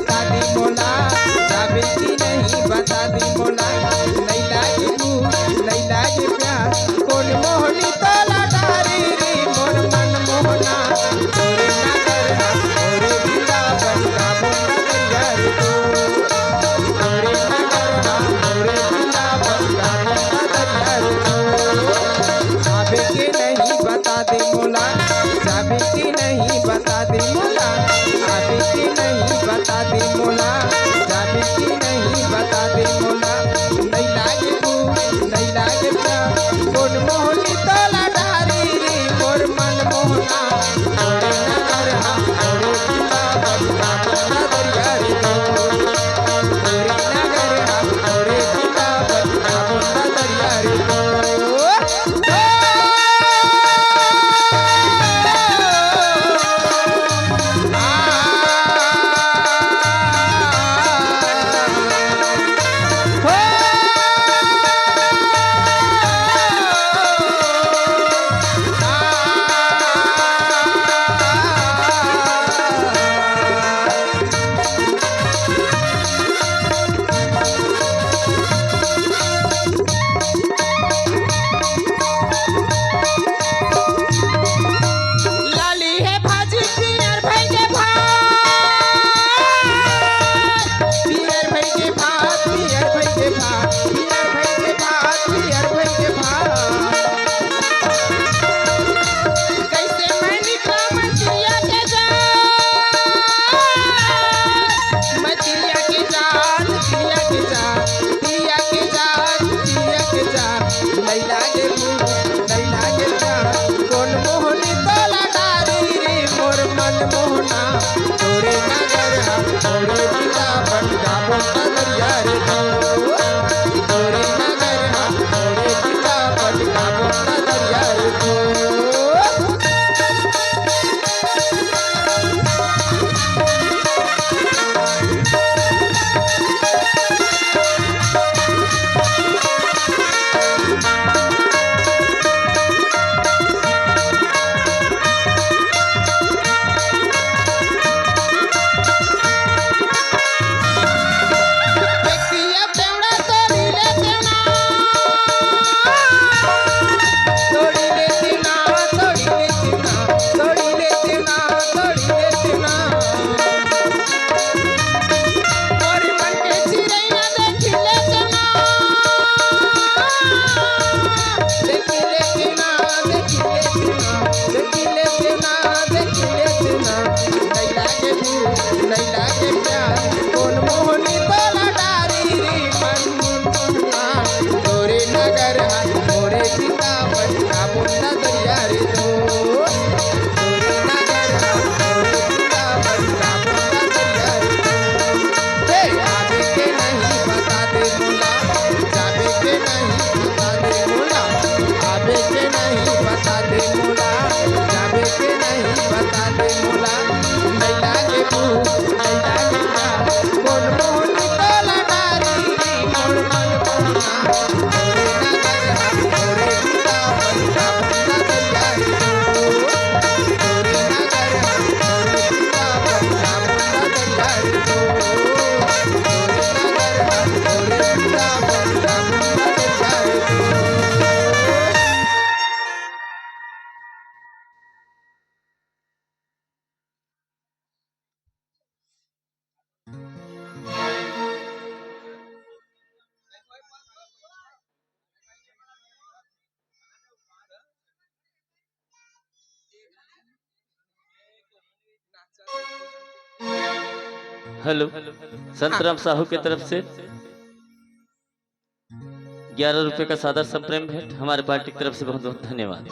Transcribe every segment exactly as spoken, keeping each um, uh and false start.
बता दे मोला, जाबे कि नहीं बता दे मोला। नहीं लागे भूख, नहीं लागे प्यास, कोन मोहनी तोला डारी रे, मोर मन मोहना। तोरे नगर हा मोरे वृंदावन, गाबो नगरिया रे तो। तोरे नगर हा मोरे वृंदावन, गाबो नगरिया रे तो। आबे के नहीं बता दे मोला, जाबे के नहीं बता दे मोला। आबे के नहीं बता दे मोला, जाबे के नहीं बता दे मोला। नहीं लागे भूख, नहीं लागे प्यास, कोन मोहनी तोला डारी रे, मोर मन मोहना। तोरे नगर हा मोरे वृंदावन, गाबो नगरिया रे तो। तोरे नगर हा मोरे वृंदावन, गाबो नगरिया रे तो। लाली हे भाजी पियर भई के भात, पियर भई के भात, पियर भई के भात, पियर भई के भात, पियर भई के भात। कइसे मैं निकला मछरिया के जाल, मछरिया के जाल, मछरिया के जाल, मछरिया के जाल, मछरिया के जाल। नहीं लागे भूख, नहीं लागे प्यास, कोन मोहनी तोला डारी रे, मोर मन मोहना। तोरे नगर हा मोरे वृंदावन, गाबो नगरिया रे तो। तोरे नगर हा मोरे वृंदावन, गाबो नगरिया रे तो। तोरे नगर हा मोरे वृंदावन, गाबो नगरिया रे तो। तोरे नगर हा मोरे वृंदावन, गाबो नगरिया रे तो। हे आबे के नहीं बता दे मोला, जाबे के नहीं बता दे मोला। आबे के नहीं बता दे मोला, जाबे के नहीं बता दे मोला। नहीं लागे भूख, नहीं लागे प्यास, कोन मोहनी तोला डारी रे, मोर मन मोहना। तोरे नगर हा मोरे वृंदावन, गाबो नगरिया रे तो। तोरे नगर हा मोरे वृंदावन, गाबो नगरिया रे तो। तोरे नगर हा मोरे वृंदावन, गाबो नगरिया रे तो। हेलो, संतराम साहू के तरफ से ग्यारह रुपए का सादर सा प्रेम भेंट। हमारे पार्टी की तरफ से बहुत बहुत धन्यवाद।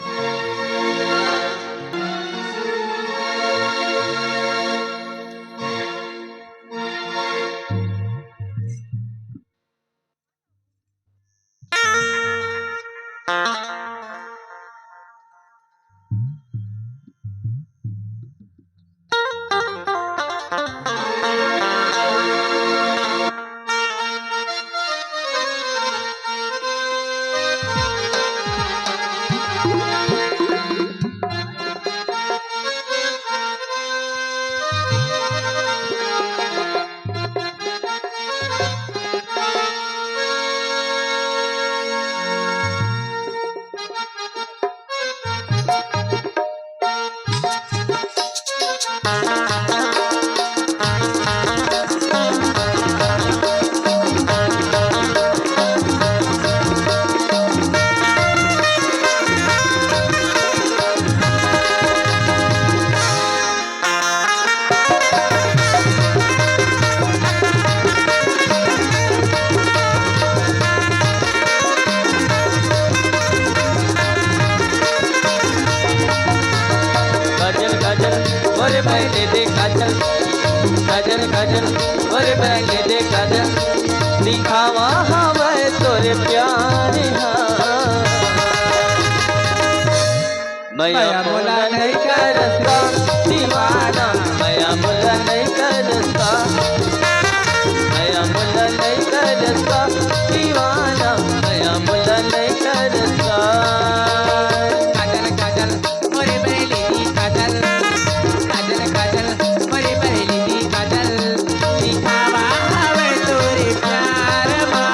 काजल काजल, मोरे बैले दे काजल, दिखावा हवय तोरे प्यार हा। मया मोला नइ करस का दीवाना, मया मोला नइ करस का, मया मोला नइ करस का दीवाना, मया मोला नइ करस का। काजल काजल, मोरे बरेली दी काजल, काजल काजल, मोरे बरेली दी काजल, दिखावा हवे तोरे प्यार मा।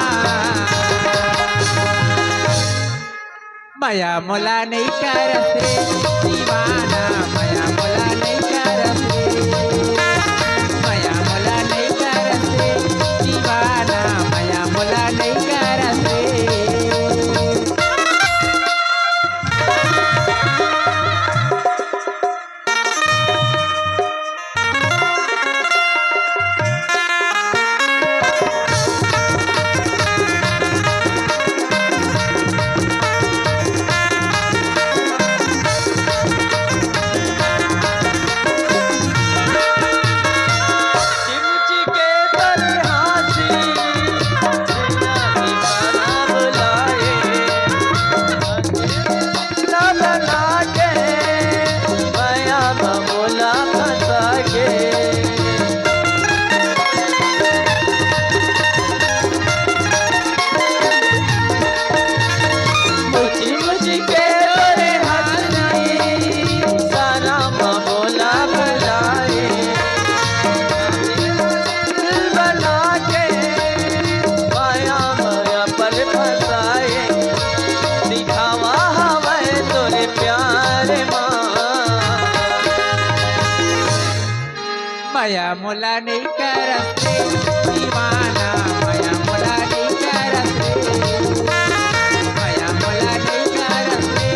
मया मोला नइ करस रे दीवाना, मया मोला नइ करस रे, मया मोला नइ करस रे दीवाना, मया मोला नइ करस रे। मया मोला नइ करस रे दीवाना, मया मोला नइ करस रे, मया मोला नइ करस रे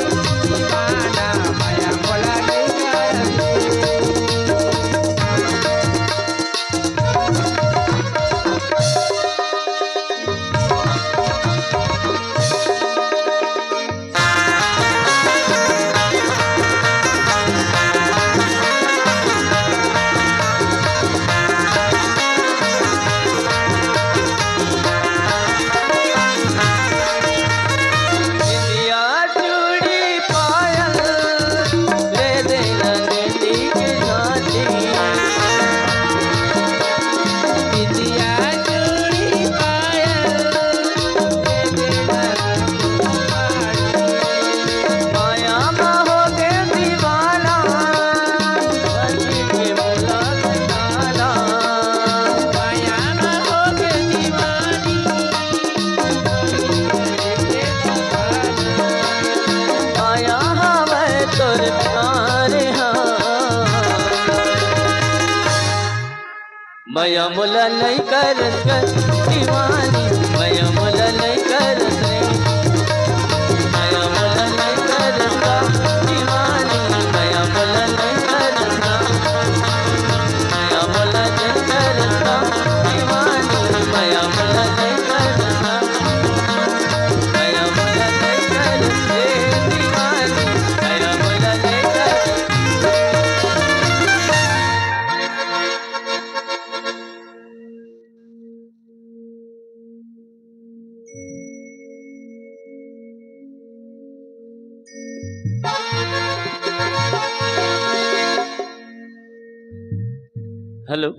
दीवाना, मया मोला नइ करस रे। मया मोला नइ करस का दीवानी, मया मोला नइ करस रे। मया मोला नइ करस का दीवानी, मया मोला नइ करस का, मया मोला नइ करस का दीवानी, मया मोला नइ करस का, मया मोला नइ करस रे दीवानी, मया मोला नइ करस। हेलो,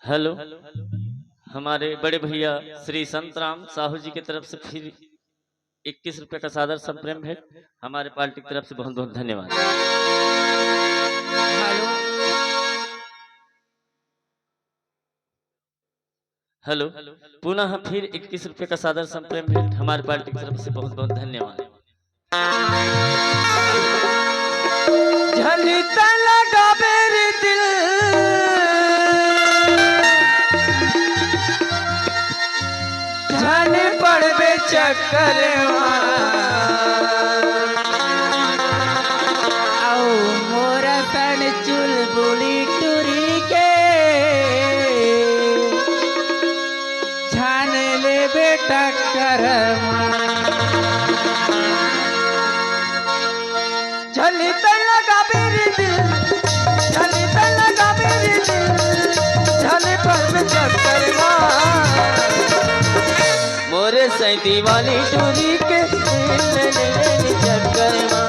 हेलो, हमारे बड़े भैया श्री संतराम साहू जी की तरफ से फिर इक्कीस रुपए का सादर संप्रेम भेंट हमारे पार्टी की तरफ से। बहुत बहुत धन्यवाद। हेलो, हेलो, पुनः फिर इक्कीस रुपए का सादर संप्रेम भेंट हमारे पार्टी की तरफ से। बहुत बहुत धन्यवाद। झन त लगाबे रे दिल, झन पड़बे चक्कर मा। अउ मोर सन चुलबुली टुरी के छान लेबे टक्कर मा। झन त लगाबे रे दिल, दीवानी टूरी के दिल चले चक्कर मा,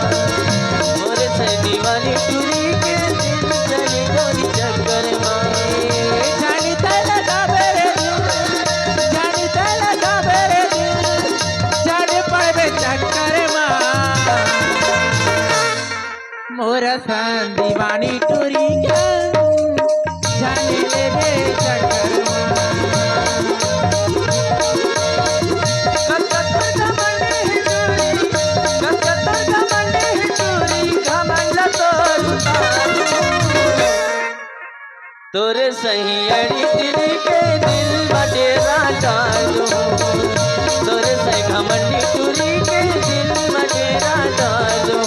मोर से दीवानी टूरी के दिल चले चक्कर मा। जानी तले गाबे रे दिल, जानी तले गाबे रे दिल, जाने पड़बे चक्कर मा। मोर सन दीवानी टूरी के जाने लेबे चक्कर मा। कतका तोर घमंड हे टूरी, कतका तोर घमंड हे टूरी, घमंड ला तोर उतारू। तोरे सही अड़ी टूरी के दिल म डेरा डालूं, तोरे सही घमंडी टूरी के दिल म डेरा डालूं।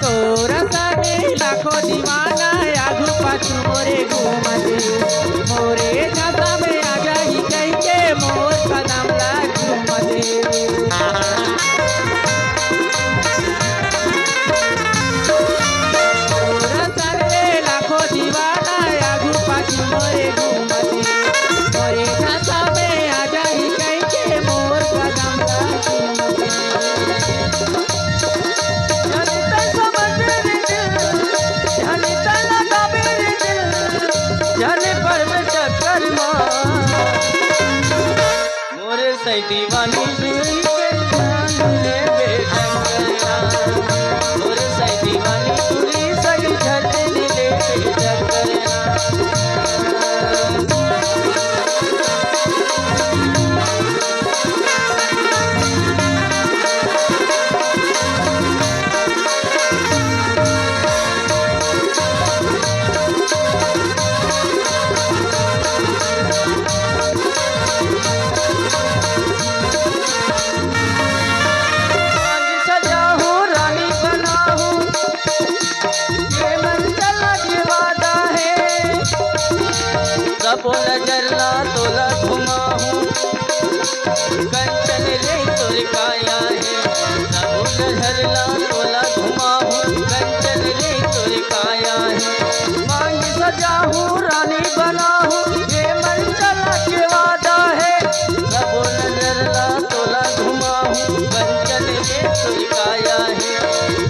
तोरा सने लाखों दीवाना आगू पाछू मोरे घूमथे, मोरे झांसा में आ जाही कहिके मोर कदम ला चूमथे। तोरा सने लाखों दीवाना आगू पाछू मोरे घूमथे, मोरे झांसा में आ जाही कहिके मोर कदम ला चूमथे। जाने तै समझ रे दिल, जाने तै लगाबे रे दिल, जाने पड़बे चक्कर मा। मोरे सही दीवानी टूरी के जान लेबे चक्कर मा। मोरे सही दीवानी टूरी सही झट लेबे चक्कर मा। सजाहूँ रानी बनाहूँ, ये मन चला के वादा हे। सबो नजर ला तोला घुमाहूँ, कंचन ले तोर काया हे। सबो नजर ला तोला घुमाहूँ, कंचन ले तोर काया हे। मांगी सजाहूँ रानी बनाहूँ, ये मन चला के वादा हे। सबो नजर ला तोला घुमाहूँ, कंचन ले तोर काया हे।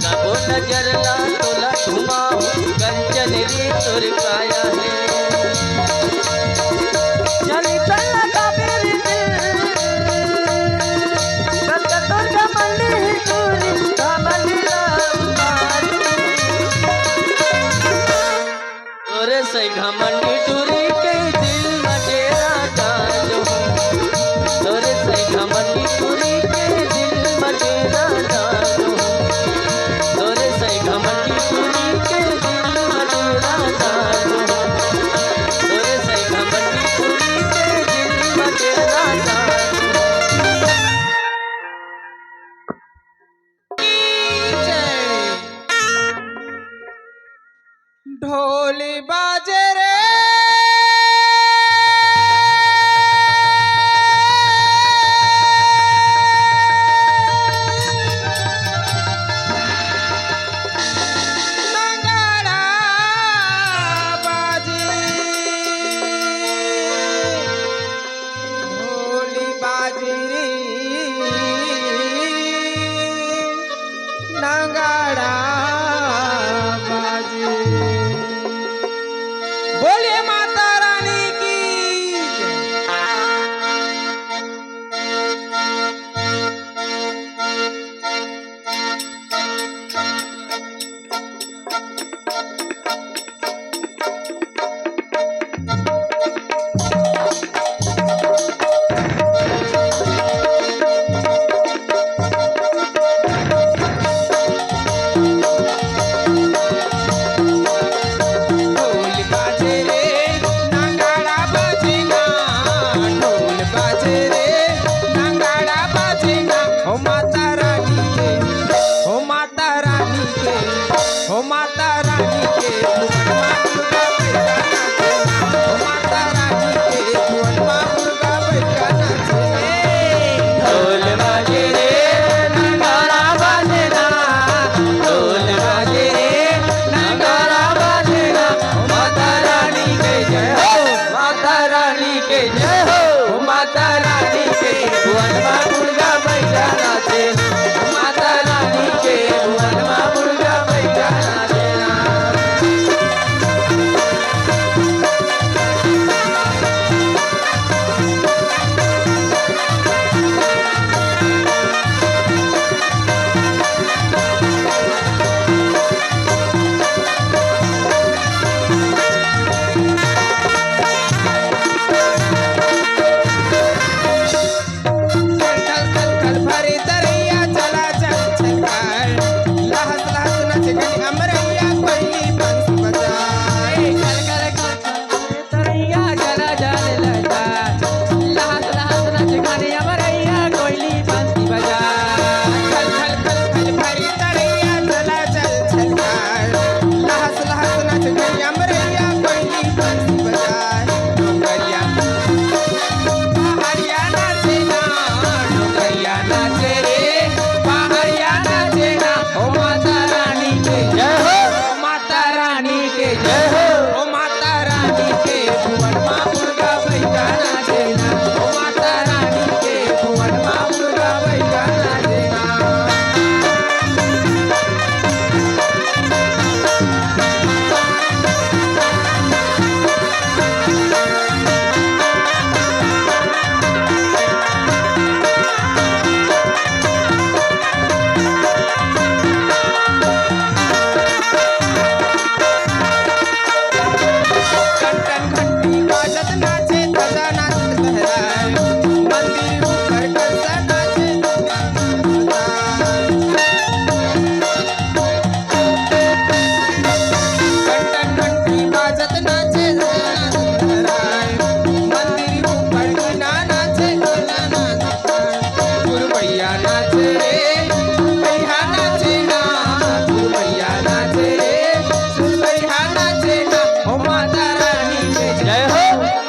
सबो नजर ला तोला घुमाहूँ, कंचन ले तोर काया हे। जाने तै लगाबे रे दिल, कतका तोर घमंड हे टूरी, घमंड ला मारू। तोरे सही घमंडी टूरी के दिल म डेरा डालूं। तोरे सही घमंडी टूरी के दिल म डेरा डालूं। तोरे सही घमंडी टूरी के दिल म डेरा डालूं। तोरे सही घमंडी टूरी के दिल म डेरा डालूं। ढोल बाजे रे। नाचे रे, सुतैया नाचे ना, सुतैया नाचे रे, सुतैया नाचे ना, ओ माता रानी के जय हो।